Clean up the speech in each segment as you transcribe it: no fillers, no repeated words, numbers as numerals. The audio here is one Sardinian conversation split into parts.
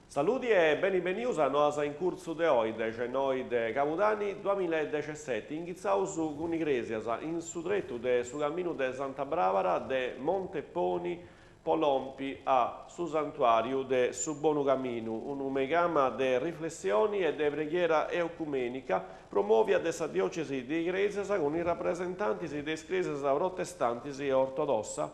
Saludi e beni benius a Noas in Curtzu de oi, dexennoi de Cabudanni duamilla e dexesseti, inghitzaus cun Igrèsias in su tretu de su caminu de Santa Brabara de Monteponi po lompi a su santuàriu de su Bonu Caminu, unu meigama de riflessioni e de preghiera ecumenica promòvia de sa diòcesi de Igrèsias cun is rapresentantis de is crèsias protestantis e ortodossa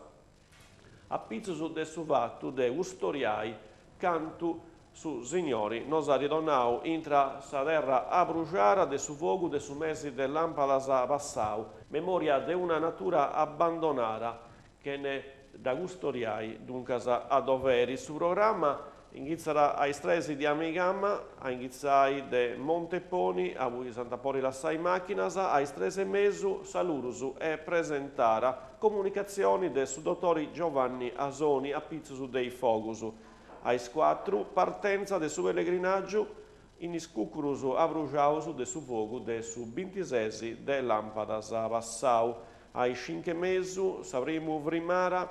a pitzus de su fatu de custoriai cantu su Signori nos at donau intra sa terra abruxara de su fogu de su mesi de làmpadas passau, memòria de una natura abbandonara chene dda custoriai duncas a doveri. Su programma inghitzat a is tres di a meigama, a inghitzai de Monteponi, abui s'ant a podi lassai màchinas, a is tres e mesu salurus e presentara comunicatzioni de su dotori Giovanni Asoni a pitzus de is fogus. A is cuatru partentza de su pellegrinàgiu in is cùcurus abruxaus de su fogu de su bintises de làmpadas passau. A is cincu e mesu sa primu frimara,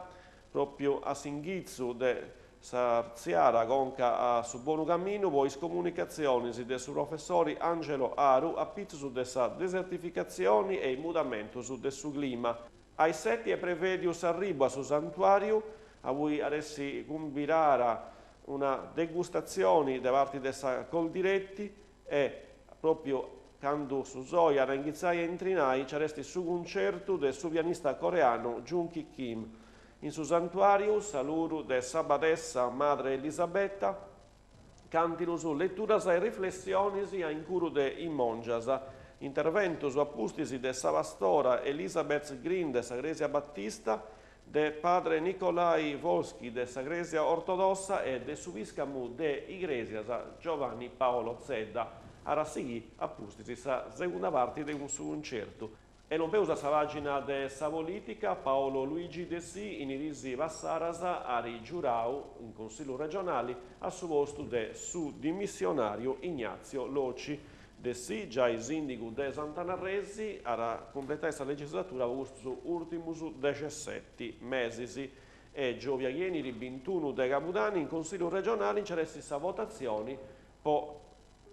pròpiu a s'inghitzu de s'artziara conca a su Bonu Caminu po is comunicatzionis de su professori Angelo Aru a pitzus de sa desertificatzioni e is mudamentus de su clima. A is seti est prevèdiu s'arribu a su santuàriu, abui at essi cumbirara una degustatzioni de parti de sa Coldiretti e, pròpiu candu su soi at a inghitzai a intrinai, nci at esti su cuncertu de su pianista coreanu Jung-Ki Kim. In su santuàriu, saluru de sa badessa Madre Elisabetta, càntirus, leturas e riflessionis a incuru de is mòngias, interventus a pustis de sa pastora Elizabeth Green de sa Crèsia Batista, de padre Nikolai Volsky de sa Crèsia Ortodossa e de su pìscamu de Igrèsias Giovanni Paolo Zedda. At a sighì a pustis sa segunda parti de su cuncertu. E lompeus a sa pàgina de sa polìtica, Paolo Luigi Dessì in is diis passaras at giurau in Consillu regionali a su postu de su dimissionàriu Ignazio Locci. Dessì, giai sìndigu de Sant'Anna Arresi, at a cumpletai sa legislatura po custus ùrtimus dexesseti mesis. E giòbia chi 'enit bintunu de Cabudanni in Consillu regionali nci at essi sa votatzioni po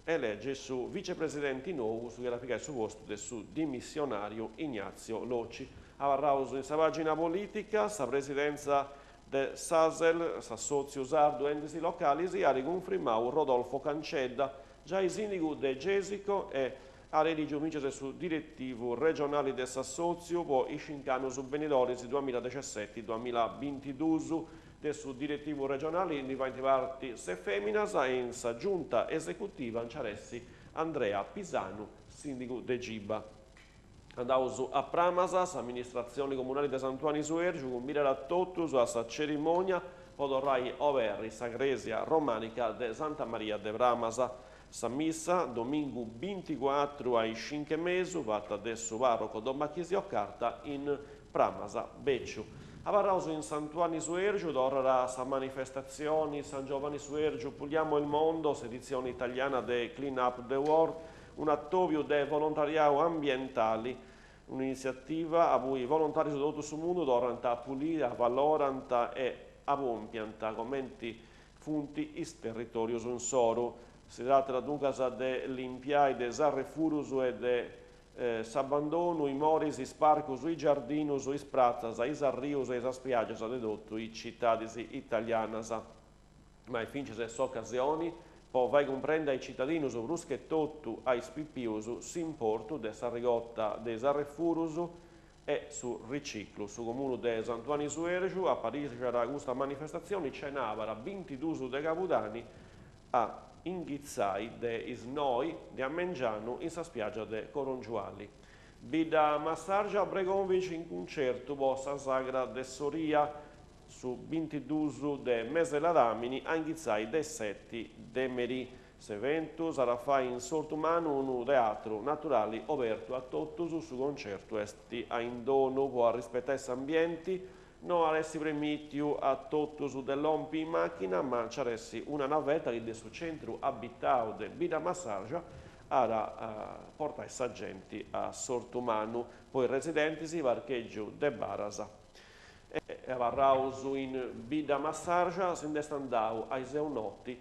elegi su vicepresidenti nou, su chi at a pigai su postu de su dimissionàriu Ignazio Locci. Abarraus in sa pàgina polìtica, sa presidentza de s'ASEL, s'Assòtziu Sardu Entis Localis, at cunfrimau Rodolfo Cancedda, giai sìndigu de Gesico e at elìgiu fintzas su diretivu regionali de s'assòtziu po is cinc'annus benidoris duamilla dexesseti duamillabintiduus. De su diretivu regionali ndi faint parti ses fèminas e in sa giunta esecutiva nci at essi Andrea Pisanu, sìndigu de Giba. Andaus a Prammas, s'amministratzioni comunali de Sant'Uani Suèrgiu cumbidat a totus a sa cerimònia po torrai a oberri sa crèsia romànica de Santa Maria de Prammas. Sa missa, domingu binticuatru a is cincu e mesu, fata de su pàrroco Don Bachisio Carta in Prammas Bèciu. Abarraus in Sant'Uani Suèrgiu, torrat sa manifestatzioni San Giovanni Suèrgiu Puliamo il Mondo, s'editzioni italiana de Clean Up the World, Un'atòbiu de volontariau ambientali, un'initziativa abui volontàrius de totu su mundu torrant a puliri, avalorant e apompiant comenti funt is territòrius insoru. Si tratat duncas de limpiai de is arrefurus e de s'abbandonu is moris, is parcus, is giardinus, is pratzas, is arrius e is spiàgias de totu is citadis italianas. Ma est fintzas s'ocasioni po fai cumprendi a is citadinus, prus che totu a is pipius, s'importu de s'arregota de is arrefurus e su riciclu. Su Comunu de Sant'Uani Suèrgiu aparixat custa manifestatzioni cenàbara bintidus de Cabudanni a inghitzai de is noi de a mengianu in sa spiàgia de Corongiuali. Bidda Massàrgia Bregovic in cuncertu po sa Sagra de s'Oria. Su bintidus de mese ladàmini a inghitzai de is seti de merì. S'eventu s'at a fai in s'Ortu Mannu, unu teatru naturali obertu a totus. Su concertu est a indonu po arrispetai s'ambienti, no at essi premitiu a totus de lompi in màchina, ma nci at essi una naveta chi de su centru abitau de Bidda Massàrgia. at a portai sa genti a s'Ortu Mannu, po is residentis parchègiu de baras. E abarraus in Bidda Massarja, si nd'est andau aiseu noti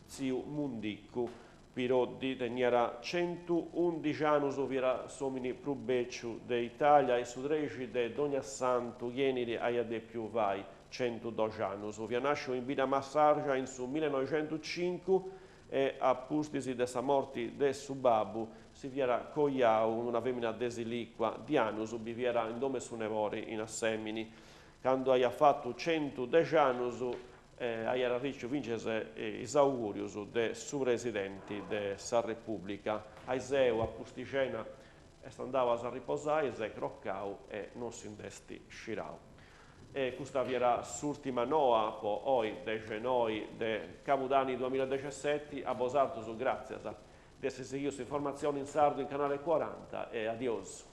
tziu Mundicu Piroddi, teniat centuundixi annus, fiat s'omini prus beciu de Italia e su trexi de Dogniassantu chi 'enit aiat depiu fai centudoxi annus. Fiat nasciu in Bidda Massarja in su millenoixentucincu e a pustis de sa morti de su babbu si fiat coiau cun una femina de Silicua, di annus biviat in domu 'e su nebori in Assemini. Candu aiat fatu centudexi annus aiat arriciu fintzas is augùrius de su presidenti de sa Repùblica. Aiseu, a pustis cena, est andau a s'arriposai, s'est crocau e non si nd'est scirau. E custa fiat s'ùrtima noa po oi, dexenoi de Cabudani duamiladexeseti. A bosatrus gràtzias de essi sighiu s'informatzioni in sardu in Canale Cuaranta e adiosu.